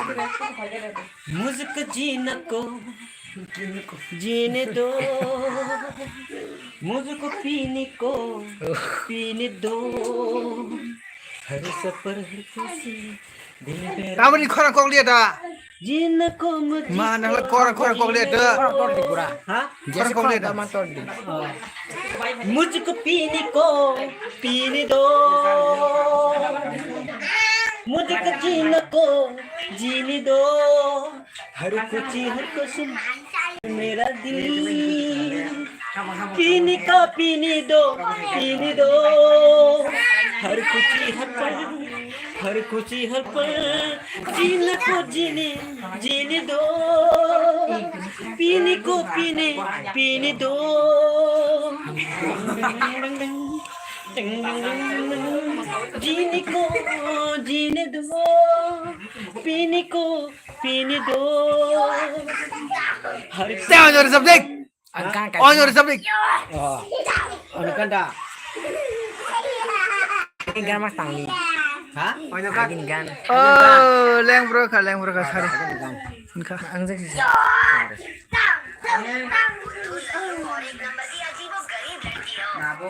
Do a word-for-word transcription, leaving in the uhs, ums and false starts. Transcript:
मुझको जीने को जीने दो, मुझको पीने को पीने दो, हर सफर हर खुशी दिल मेरा Aboni khorang kok liya da. जीने को मुझको Ma, nang la khorang, khorang kok liya da. जीने दो। Ha? Khorang kok liya da. मुझको पीने को पीने दो, मुझको जीने को जीने दो, हर खुशी हर खुशी मेरा दिल पीने का पीने दो, पीने दो, हर खुशी हर पल, हर खुशी हर पल जीने को जीने जीने दो, पीने को पीने पीने दो, जीने को जीने दो, पीने को पीने दो, हर Teo jor sabdik. Ang kan Oh, jor sabdik. Oh. Ano kan da? Ini gan mas tangli. Ha? Ano kan? Ini gan. Oh, leng bro ka, leng bro ka sari. Ini gan. Ini ka. Ang jek sih. Nabo.